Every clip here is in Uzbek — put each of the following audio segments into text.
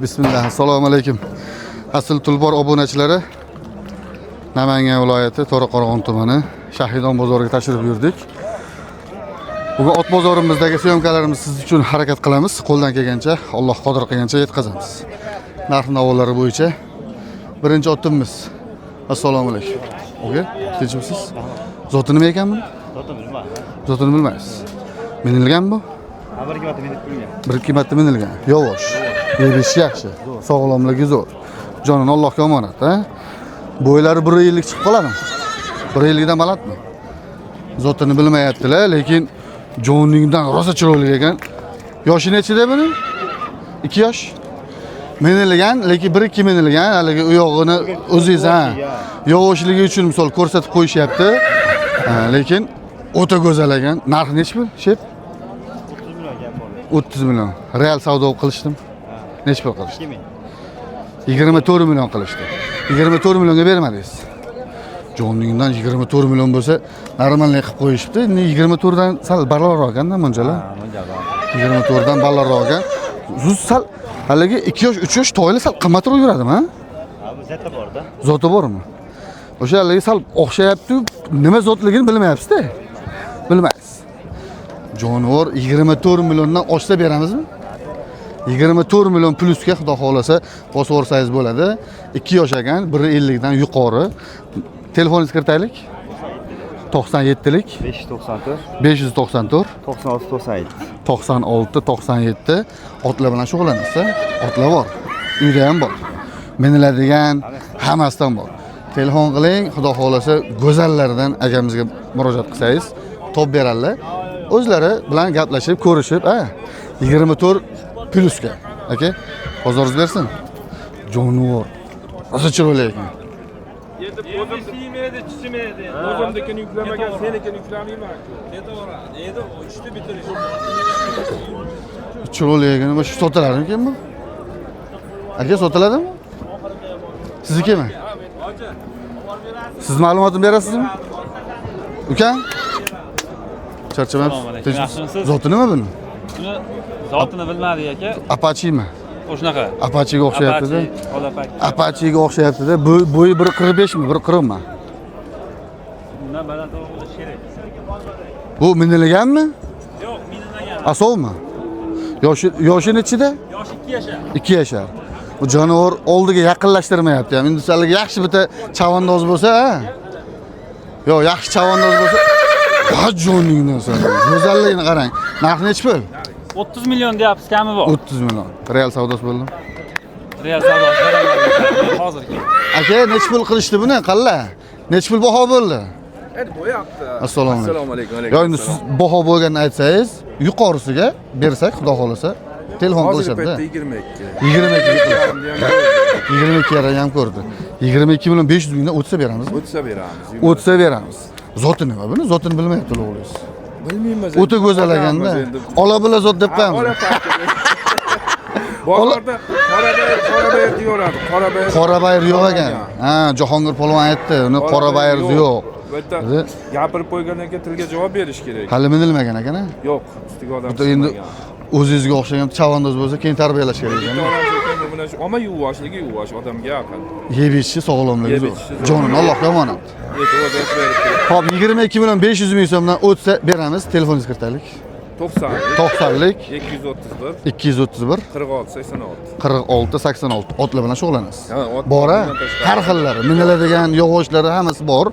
Bismillah, assalomu alaykum. Asl Tulpor obunachilari, Namangan viloyati To'raqo'rg'on tumani Shahidon bozoriga tashrif buyurdik. Bugun ot bozorimizdagi съёмка larimiz siz uchun harakat qilamiz. Qo'ldan kelgancha, Alloh qodir qilgancha yetkazamiz. Narx navolari bo'yicha birinchi otimiz. Assalomu alaykum. Aka, tinchmisiz? Zoti nima ekan buni? Zotini bilmadim. Zotini bilmaysiz. Minilgan bu? Ha, bir ikki marta minib ko'rgan. Bir ikki marta minilgan. Yavash. Yeb ichishi yaxshi. Sog'lomligi zo'r. Jonini Allohga omonat, ha? Bo'ylari 1.50 chiqib qoladimi? 1.50 dan balandmi? Zotini bilmayaptilar, lekin joningdan rosa chiroyli ekan. Yoshi nechida buni? 2 yosh. Minilgan, lekin 1-2 minilgan, haligi u yog'ini o'zingiz ha. Yovoshligi uchun misol ko'rsatib qo'yishyapti. Ha, lekin o'ta go'zal ekan. Narxi nechi pul? Shep? 30 million gap bo'ldi. 30 million. Real savdo qilishdimi? Nechi pul qilishdi? 2 ming. 24 million qilishdi. 24 millionga bermadingiz. Joningdan 24 million bo'lsa, нормальный qilib qo'yishibdi. Endi 24 dan sal balandroq ekanda bunchalar. Ha, buncha bor. 24 dan balandroq ekan. Siz sal haligi 2 yosh, 3 yosh toylar sal qimmatroq yuradimi, ha? Ha, bu zotda bor-da. Zoti bormi? O'sha haligi sal o'xshayapti, nima zotligini bilmayapsiz-da. Bilmaysiz. Jonivor 24 milliondan oshsa beramizmi? 24 million plyusga xudo xohlasa bosib yuborsangiz bo'ladi. 2 yosh ekan, 1.50 dan yuqori. Telefoningizni kiritaylik. 97lik 594 594 96 97. 96 97. Otlar bilan shug'ullanasiz, a? Otlar bor. Uyda ham bor. Miniladigan hammasidan bor. Telefon qiling, xudo xohlasa go'zallardan akamizga murojaat qilsangiz, top beradilar. O'zlari bilan gaplashib, ko'rishib, a 24 plyusga. Aka, bozoringiz bersin. Jonivor. Rosa chiroyli ekan. O'zim siymaydi, chichimaydi. O'zimnikini yuklamagan, senikini yuklamayman. Ketaveradi. Endi ishni bitirish. Chiroyli ekan. Mana shu sotiladimikin bu? Aka, sotiladimi? Siznikimi? Siz ma'lumotini berasizmi? Ukam? Charchamayapsiz? Assalomu alaykum. Tinchmisiz? Yaxshimisiz? Zoti nima buni? Buni zotini bilmadik, aka. Apachimi? O'shunaqa. Apachiga o'xshayapti-da. Apache, Olapak. Apachiga o'xshayapti-da. Bo'yi 1.45 mi, 1.40 mi? Bundan balandroq bo'lishi kerak. Bu minilganmi? Yo'q, minilmagan. Asovmi? Yoshi nechida? Yoshi 2 yashar. 2 yashar. Bu jonivor oldiga yaqinlashtirmayapti ham. Endi haligi yaxshi bitta chavandoz bo'lsa, ha? Yo'q, yaxshi chavandoz bo'lsa, ha, joningdan sen. Go'zalligini qarang. Narxi nechi pul? 30 million deyapsiz, kami bor. 30 million. Real savdosi bo'ldimi? Real savdo. Hozirgi. Aka, nechi pul qilishdi buni? Qalla? Nechi pul baho bo'ldi? Endi bo'yapti. Assalomu alaykum. Assalomu alaykum. Yo, endi siz baho bo'lganini aytsangiz, yuqorisiga bersak, xudo xohlasa, telefon Hozirgi qilishadi. paytda 22. 22. 22 yarim ham ko'rdi. 22 million 500 mingdan o'tsa beramizmi? O'tsa beramiz. O'tsa beramiz. Zoti nima buni? Zotini bilmayapti o'g'lingiz. Bilmaymiz. O'ta go'zal ekanda. Ola bila zot deb qo'yamiz. Bozorda qorabayir, qorabayir deyaveradi. Qorabayir. Qorabayir yo'q ekan. Ha, Jahongir polvon aytdi, uni qorabayir yo'q. Bu yerda O'zi gapirib qo'ygandan keyin tilga javob berish kerak. hali minilmagan ekan, ha? Yo'q, ustiga odam Bitta endi chiqmagan. o'zingizga o'xshagan chavandoz bo'lsa, keyin tarbiyalash kerak Bitta ekan. odam shekilli mana shu omma yuvvoshligi yuvvosh odamga yaqin. Yeb ichishi, sog'lomligi Yeb zo'r. ichishi zo'r. Jonini Allohga omonat. E'tibor berib turib. Xo'p, 22 million 500 ming so'mdan o'tsa beramiz. Telefoningizni kiritaylik. 90 90lik 231 231 46 86. 46 86. Otlar bilan shug'ullanasiz. Ha, ot Bor, a? bundan tashqari. Har xillari, miniladigan yog'ochlari hammasi bor.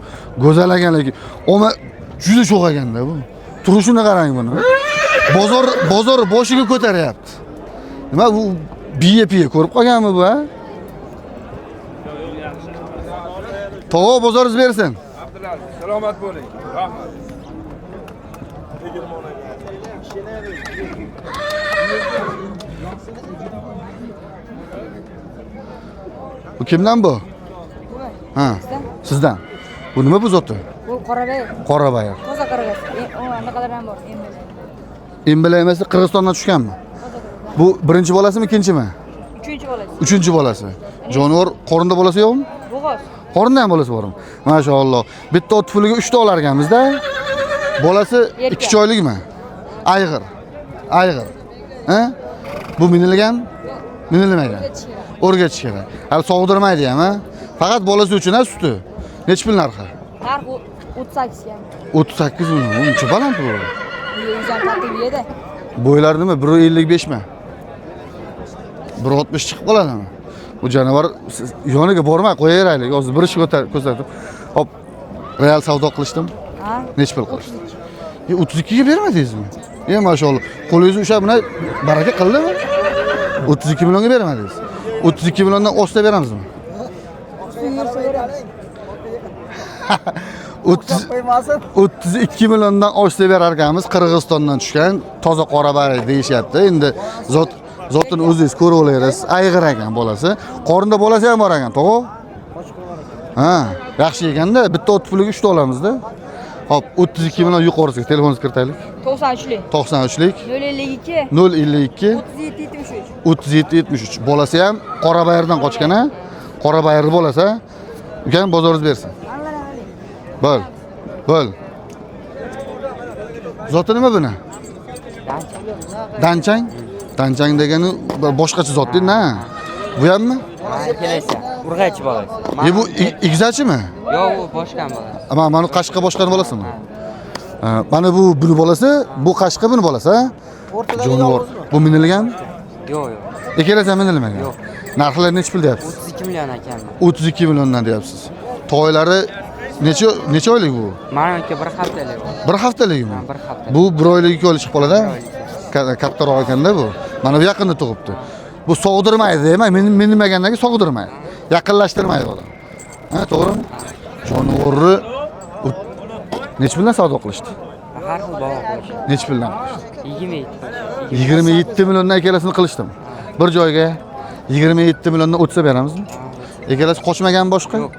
Go'zal ekan, lekin omma juda sho'x ekanda bu. Turishini qarang buni. Bozor boshiga ko'taryapti. Nima bu, biya piya ko'rib qolganmi bu, ha? Tog'a, bozoringiz bersin. Abdulaziz, salomat bo'ling. Rahmat. Bu kimdan bu? Ha, sizdan. Bu nima bu zoti? Bu qorabayir. Qorabayir. Toza qorabayir. U anaqalar ham bor. Endi. Embila emas, Qirg'izistondan tushganmi? Bu birinchi bolasimi, ikkinchimi? Uchinchi bolasi. Uchinchi bolasi. Jonivor qorinda bolasi yo'qmi? Bo'g'oz. Qorinda ham bolasi bormi? Mashalloh. Bitta ot puliga 3 ta olar ekanmiz-da. Bolasi Erkak. 2 oylikmi? Ayg'ir. Ayg'ir. Ha? Bu minilgan? Minilmagan. O'rgatish kerak. Hali sog'dirmaydi ham, ha? Faqat bolasi uchun, ha, suti. Nechi pul narxi? Narx 38 kam. 38 million. Uncha baland bu. O'zi ham tatib yedi. Bo'ylari nima? 1.55 mi? 1.60 chiqib qoladimi? Bu jonivor yoniga bormay qo'yaveraylik. Hozir bir ish ko'rsatib. Hop, real savdo qilishdim. Ha? Nechi pul qilishdi? 32 ga bermadingizmi? Maşallah. Qo'lingizni ushlab buni baraka qildimi? 32 millionga bermadingiz. 32 milliondan oshsa beramizmi? 32 milliondan oshsa berar ekanmiz. Qirg'izistondan tushgan toza qorabayir deyishyapti. Endi zotini o'zingiz ko'rib olaverasiz. Ayg'ir ekan bolasi. Qorinda bolasi ham bor ekan, to'g'ri? Ha, yaxshi ekanda, bitta ot puliga 3 ta olamizda. Hop, 32 million yuqorisiga telefoningizni kiritaylik. 93lik. 93lik. 052. 052. 37 73. 37 73. Bolasi ham Qorabayirdan qochgan, ha? Qorabayir bolasi, ha? Ukam bozoringiz bersin. Bo'l. Bo'l. Zoti nima buni? Danchang. Danchang degani boshqacha zot deydi, ha? Bu hammi? Kelasi. Urg'achi bolasi. Bu egizachimi? Yo'q, u boshqa bolasi. Mana mana qashqa boshqani bolasimi? Mana bu buni bolasi, bu qashqa buni bolasi, ha? Jonivor. Bu minilganmi? Yo'q, yo'q. Ikkalasi ham minilmagan. Yo'q. Narxlari nechi pul deyapsiz? 32 million ekanmi? 32 milliondan deyapsiz. Toylari necha oylik bu? Manimcha bir haftalik. Bir haftalikmi? Ha, bir haftalik. Bu bir oylik, 2 oylik chiqib qoladi. Kattaroq ekanda bu. Mana bu yaqinda tug'ibdi. Bu sog'dirmaydi, demak, minilmagandan keyin sog'dirmaydi. Yaqinlashtirmaydi odam. Ha, to'g'rimi? Jonivorni necha puldan savdo qilishdi? Har xil baho qo'yishdi. Necha puldan qilishdi? 27. 27 milliondan ikkalasini qilishdim. Bir joyga 27 milliondan o'tsa beramizmi? Ikkalasi qochmagan boshqa? Yo'q.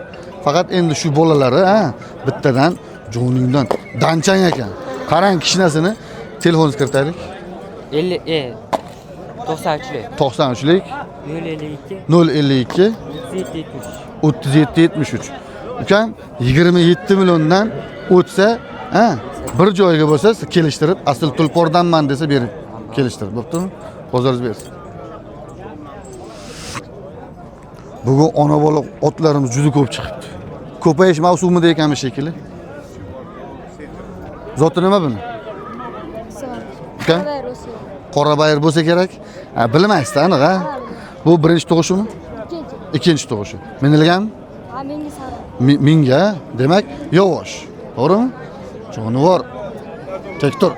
Faqat endi shu bolalari, ha, bittadan joningdan danchang ekan. Qarang kishnasini, telefoningizni kiritaylik. 50 93lik. 93lik 052 052 37 37 73. Ukam 27 milliondan o'tsa, ha, bir joyga bo'lsa kelishtirib, asl tulpordanman desa berib kelishtirib, bo'ptimi? Bozoringiz bersin. Bugun ona bola otlarimiz juda ko'p chiqibdi. Ko'payish mavsumida ekanmi shekilli. Zoti nima buni? Qorabayir bo'lsa kerak. Ha, bilmaysiz aniq, ha? Bu birinchi tug'ishimi? Ikkinchi tug'ishi. Minilganmi? Ha, menga sariq. Minga, demak, yovvosh. To'g'rimi? Jonivor. Tek tur.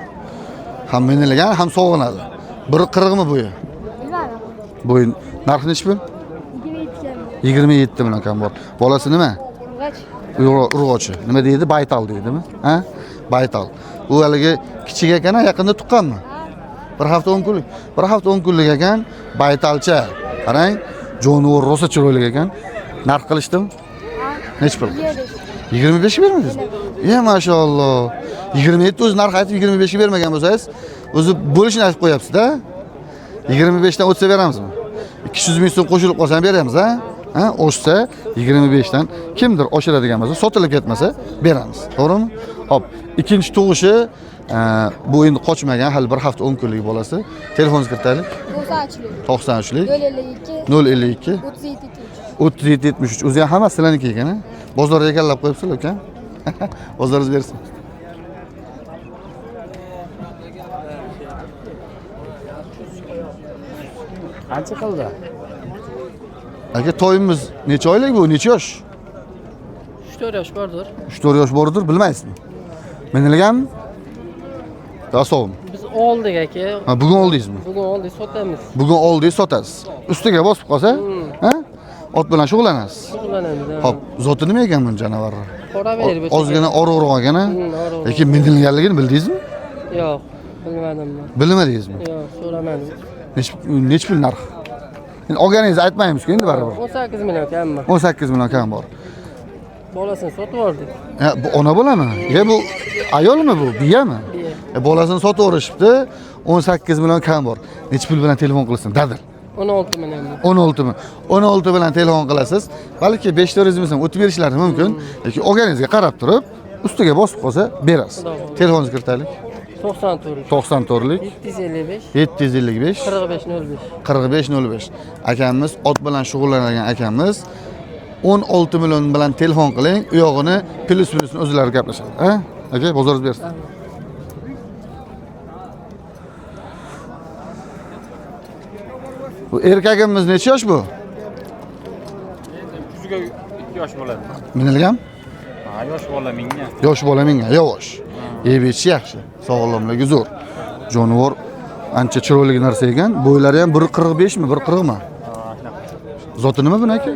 Ham minilgan, ham sog'inadi. 1.40 mi bo'yi? Bilmadim. Bo'yi narxi nechi pul? 27 million kam bor. Bolasi nima? Urg'och. Urg'ochi. Nima deydi? Baytal deydimi? Ha? Baytal. U haligi kichik ekan, yaqinda tuqqanmi? Bir hafta 10 kunlik. Bir hafta 10 kunlik ekan, baytalcha. Qarang, jonivor rosa chiroyli ekan. Narx qilishdim. Nechi pul? 25 ga bermadingizmi? Ya maşalloh. 27 o'zi narx aytib 25 ga bermagan bo'lsangiz, o'zi bo'lishini aytib qo'yapsiz-da. 25 dan o'tsa beramizmi? 200 ming so'm qo'shilib qolsa ham beramiz, ha? Ha, oshsa 25 dan kimdir oshiradigan bo'lsa, sotilib ketmasa beramiz. To'g'rimi? Xo'p, ikkinchi tug'ishi bu endi qochmagan, hali bir hafta 10 kunlik bolasi. Telefoningizni kiritaylik. 93lik. 93lik. 052 052 37 37 73. O'zi ham hammasi sizlarniki ekan, ha? Bozorga egallab qo'yibsizlar, uka. Bozoringiz bersin. Qancha qildi? Aka, toyimiz necha oylik bu? Necha yosh? 3-4 yosh bordir. 3-4 yosh bordir, bilmaysizmi? Minilganmi? Dasovmi? Biz oldik aka. Ha, bugun oldingizmi? Bugun oldik, sotamiz. Bugun oldingiz, sotasiz. Ustiga bosib qolsa, ha? Ot bilan shug'ullanasiz. Shug'ullanamiz. Xo'p, zoti nima ekan buni jonivorni? Qorabayir bu. Ozgina oriqroq ekan, ha? Oriqroq. Lekin minilganligini bildingizmi? Yo'q, bilmadim. Bilmadingizmi? Yo'q, so'ramadim. Nechi pul narx? Endi olganingizni aytmaymiz-ku endi baribir. 18 million kammi? 18 million kam bor. Bolasini sotib oldik. Ha, bu ona bolami? Ya bu ayolmi bu? Biyami? Biya. Bolasini sotib olishibdi. 18 million kam bor. Nechi pul bilan telefon qilsin? Dadil. 16 million. 16 mi? 16 bilan telefon qilasiz. Balki 5-400 ming so'm o'tib berishlari mumkin. Lekin olganingizga qarab turib, ustiga bosib qolsa berasiz. Telefoningizni kiritaylik. 94. 94lik. 755. 755. 45 05. 45 05. Akamiz ot bilan shug'ullanadigan akamiz. 16 million bilan telefon qiling, u yog'ini plyus plyusini o'zlari gaplashadi. Ha? Aka, bozoringiz bersin. Bu erkagimiz necha yosh bu? Kuziga 2 yosh bo'ladi. Minilgan? Ha, yosh bola mingan. Yosh bola mingan, yavash. Yeb ichishi yaxshi, sog'lomligi zo'r. Jonivor ancha chiroyli narsa ekan. Bo'ylari ham 1.45 mi, 1.40 mi? Zoti nima buni aka?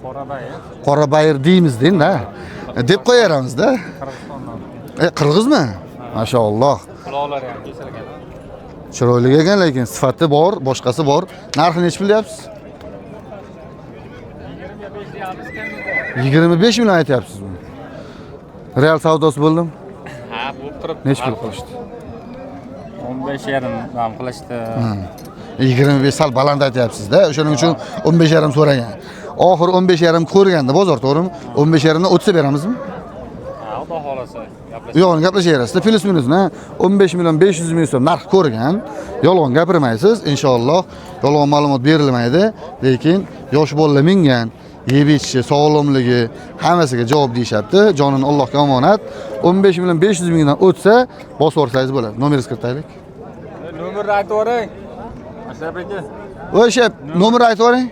Qorabayir. Qorabayir deymiz endi, ha. Deb qo'yaramizda. Qirg'izistondan. Qirg'izmi? Mashalloh. Quloqlari ham kesilgan. Chiroyli ekan, lekin sifati bor, boshqasi bor. Narxi necha pul deyapsiz? 25 million aytyapsiz buni. Real savdosi bo'ldimi? Ha, bo'lib turib. Necha pul qilishdi? 15,5 ham qilishdi. 25 sal baland aytyapsiz-da. O'shaning uchun 15,5 so'ragan. Oxiri 15,5 ko'rganda bozor, to'g'rimi? 15,5 dan o'tsa beramizmi? Ha, Xudo xolasa gaplashamiz. Yo'q, gaplashaverasiz. Plyus minusni 15 million 500 ming so'm narx ko'rgan. Yolg'on gapirmaysiz, inshaalloh yolg'on ma'lumot berilmaydi, lekin yosh bolalar mingan, yeb ichishi, sog'lomligi hammasiga javob deyishyapti. Jonini Allohga omonat. 15 million 500 mingdan o'tsa, bosib yuborsangiz bo'ladi. Nomeringizni kiritaylik. Nomerni aytib yuboring. Ashraf aka. O'sha nomerni aytib yuboring.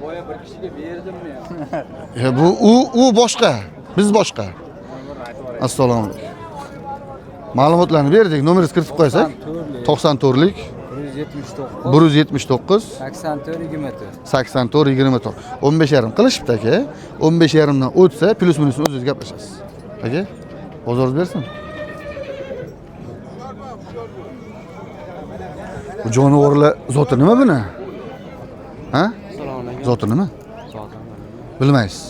Boya bir kishiga berdimmi Ya bu u boshqa, biz boshqa. Assalomu alaykum. Ma'lumotlarni berdik, nomeringizni kiritib qo'ysak. 94lik 179. 179 84 24. 84 24. 15,5 qilishibdi aka. 15,5 dan o'tsa, plyus minusini o'zingiz gaplashasiz. Aka, bozoringiz bersin. Bu jonivorlar zoti nima buni? Ha? Assalomu alaykum. Zoti nima? Bilmaysiz.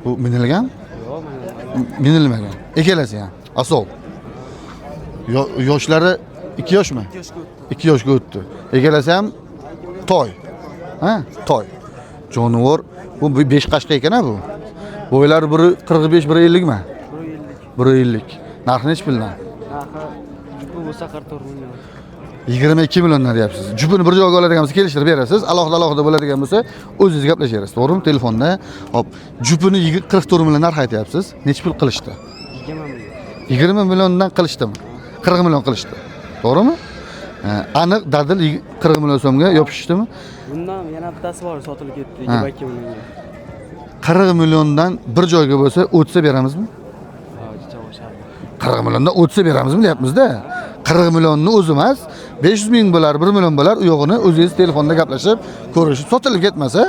Bu minilgan? Yo'q, Minilmagan. Ikkalasi ham. Asov. Yoshlari 2 yoshmi? 2 yoshga o'tdi. Ikkalasi ham toy. Ha? Toy. Jonivor bu 5 qashqa ekan ha bu. Bo'ylari biri 45, biri 50 mi? Biri 50. Narxi nechi puldan? Narxi jupi bo'lsa 44 million. 22 milliondan deyapsiz. Jupini bir joyga oladigan bo'lsa kelishtirib berasiz. Alohida alohida bo'ladigan bo'lsa o'zingiz gaplashaverasiz, to'g'rimi? Telefonda. Hop, jupini 44 million narx aytyapsiz. Nechi pul qilishdi? 20 million. 20 milliondan qilishdimi? 40 million qilishdi. To'g'rimi? Aniq dadil 40 million so'mga yopishdimi? Bundan yana bittasi bor, sotilib ketdi Ha. 22 millionga. 40 milliondan bir joyga bo'lsa o'tsa beramizmi? Ha, jicha oshadi. 40 milliondan o'tsa beramizmi deyapmiz-da. 40 millionni o'zi emas, 500 ming bo'lar, 1 million bo'lar, u yog'ini o'zingiz telefonda gaplashib, ko'rishib, sotilib ketmasa,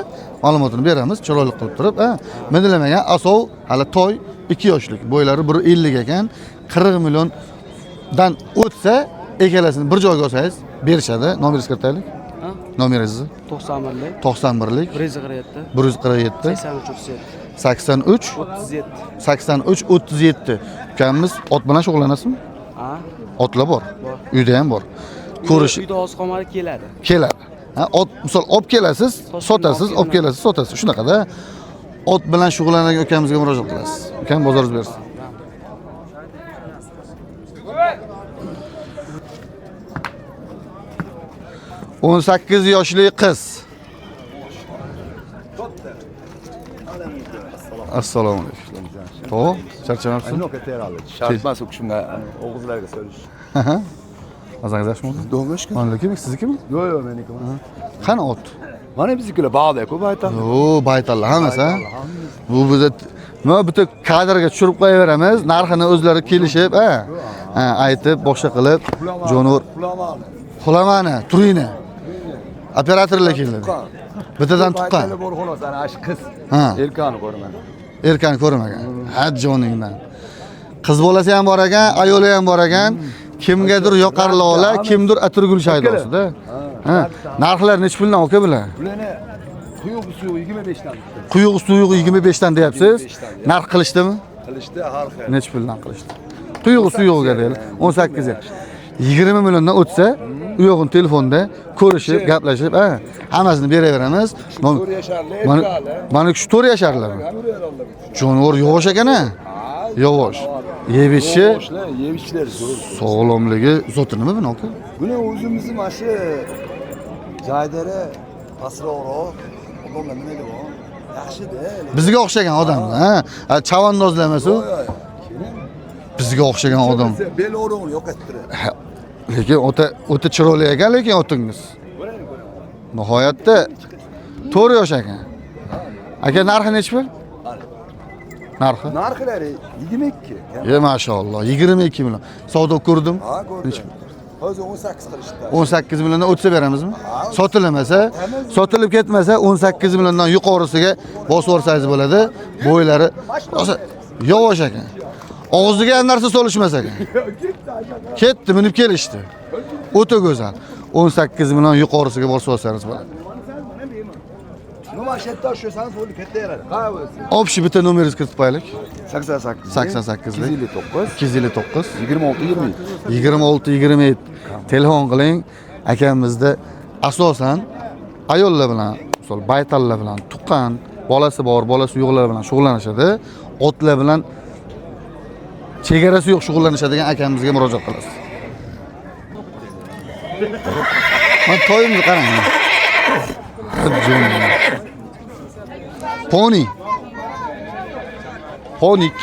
ma'lumotini beramiz, chiroyli qilib turib, ha. Minilmagan asov, hali toy, 2 yoshlik, bo'ylari 1.50 ekan, 40 milliondan o'tsa, ikkalasini bir joyga olsangiz berishadi. Nomeringizni kiritaylik. Ha? Nomeringizni 91lik 91lik 147 147 83 37. 83 37. 83 37. Ukamiz ot bilan shug'ullanasizmi? Ha? Otlar bor. Uyda ham bor. Ko'rish Uyda hozir qolmadi, keladi. Keladi. Ha, ot misol olib kelasiz, Toshkentdan sotasiz, olib olib kelasiz, sotasiz. Shunaqada ot bilan shug'ullanadigan ukamizga murojaat qilasiz. Ukam bozoringiz bersin. 18 yoshli qiz. Assalomu alaykum. To'g'ri, charchamayapsizmi? Yo'q, terali. Shart emas u shunga o'g'izlarga solish. Mazangiz yaxshimi? Do'ng'ish. Maniki, siznikimi? Yo'q, yo'q, meniki emas. Qani ot? Mana biznikilar bog'da-ku baytal. O, baytallar hammasi, ha? Bu biza nima bitta kadrga tushirib qo'yaveramiz, narxini o'zlari kelishib, ha? Ha, aytib, boshqa qilib, jonivor Xulamani. xulamani, turini. Operatorlar keldi. Bittadan tuqqan. Baytali bor xolos, ana shu qiz. Ha. Erkani ko'rmadim. Erkani ko'rmagan. Ha, joningdan. Qiz bolasi ham bor ekan, ayoli ham bor ekan. Kimgadir yoqar lola, kimdir atirgul shaydosida. Ha. Narxlar nechi puldan aka bular? Bularni quyuq suvi 25 dan. Quyuq suyuq 25 dan deyapsiz. 25 dan, ya. Narx qilishdimi? Qilishdi har xil. Nechi puldan qilishdi? Quyuq suyug'iga deylik. 18 ga. 20 milliondan o'tsa, u yo'g'ini telefonda ko'rishib, gaplashib, ha, hammasini beraveramiz. 4 yasharli, Mana erkali. mana shu 4 yasharlar. Jonivor yosh ekan ha. Ha, Yavaş. Yeb ichishi, Yavaşlar, yeb ichishleri zo'r. sog'lomligi zoti nima buni aka? Buni o'zimizni mana shu jaydari pastroqroq odamlar nima deb yaxshi-da. Bizga o'xshagan odam, ha? Ha, Chavandozlar emas u. Bizga o'xshagan odam. Bel og'rig'ini yo'qottiradi. Lekin o'ta o'ta chiroyli ekan, lekin otingiz. Nihoyatda 4 yosh ekan. Aka narxi nechi pul? Narxi? Narxlari 22. Ye maşalloh, 22 million. Savdo ko'rdim. Ha, ko'rdim. Hozir 18 qilishdi. 18 milliondan o'tsa beramizmi? Sotilmasa, sotilib ketmasa 18 milliondan yuqorisiga bosib yuborsangiz bo'ladi. Bo'ylari rosa yavash ekan. Og'ziga ham narsa solishmas ekan. Ketdi, minib kelishdi. O'ta go'zal. 18 million yuqorisiga bosib yuborsangiz bo'ladi. Nima shu yerda tushsangiz bo'ldi, ketaveradi. Ha, o'zi. Общий bitta nomeringizni kiritib qo'yaylik. 88 88 259 259 26 27. 26 27 telefon qiling. Akamizda asosan ayollar bilan, misol baytallar bilan, tuqqan, bolasi bor, bolasi yo'qlar bilan shug'ullanishadi. Otlar bilan chegarasi yo'q shug'ullanishadigan akamizga murojaat qilasiz. Mana toyimizni qarang. Poni. Ponik.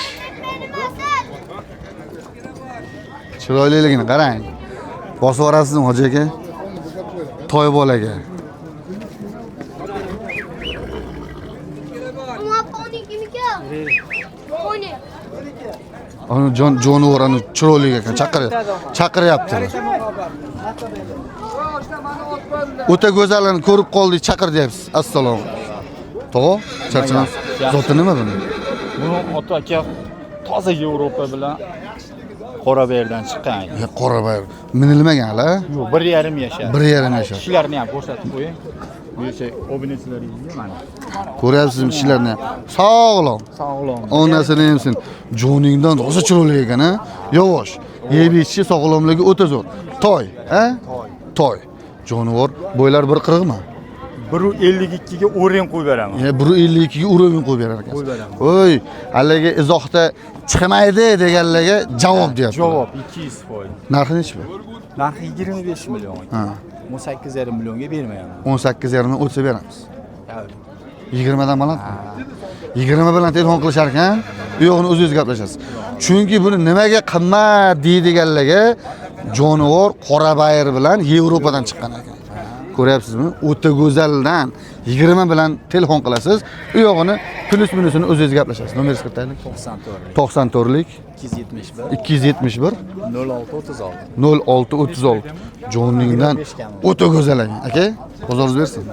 Chiroyliligini qarang. Bosib yuborasizmi hoji aka? Toy bolaga. Ama poni kimiki? Poni. Ani jon jonivor ani chiroyli ekan, chaqiryapti. O'ta go'zalini ko'rib qoldik, chaqir deyapsiz. Assalomu alaykum. Tog'a, charchamas. Zoti nima buni? Buni ota aka toza Yevropa bilan Qorabayirdan chiqqan. Qorabayir minilmagan hali? Yo'q, 1,5 yashar. 1,5 yashar. Tishlarini ham ko'rsatib qo'ying. Bu esa obunachilaringizga mana. Ko'ryapsizmi tishlarni? Sog'lom. Sog'lom. Onasini emsin. Joningdan rosa chiroyli ekan, ha? Yavash. Yeb ichishi, sog'lomligi o'ta zo'r. Toy, ha? Toy. Jonivor bo'ylar 1.40 mi? 1.52 ga o'rin qo'yib beraman. 1.52 ga o'rin qo'yib berar ekansiz. Voy, haligi izohda chiqmaydi deganlarga javob deyapti. Javob 200%. Narxi nechi bu? Narxi 25 million. Ha. 18,5 millionga bermayman. 18,5 dan o'tsa beramiz. 20 dan balandmi? 20 bilan telefon qilishar ekan, u yo'g'ini o'zingiz gaplashasiz. Chunki buni nimaga qimmat deydiganlarga jonivor Qorabayir bilan Yevropadan chiqqan ekan. Ko'ryapsizmi? O'ta go'zaldan 20 bilan telefon qilasiz. U yo'g'ini plus minusini o'zingiz gaplashasiz. Nomeringizni kiritaylik. 94. 94lik 271 271 06 36. 06 36. Joningdan o'ta go'zal ekan. Aka, bozoringiz bersin.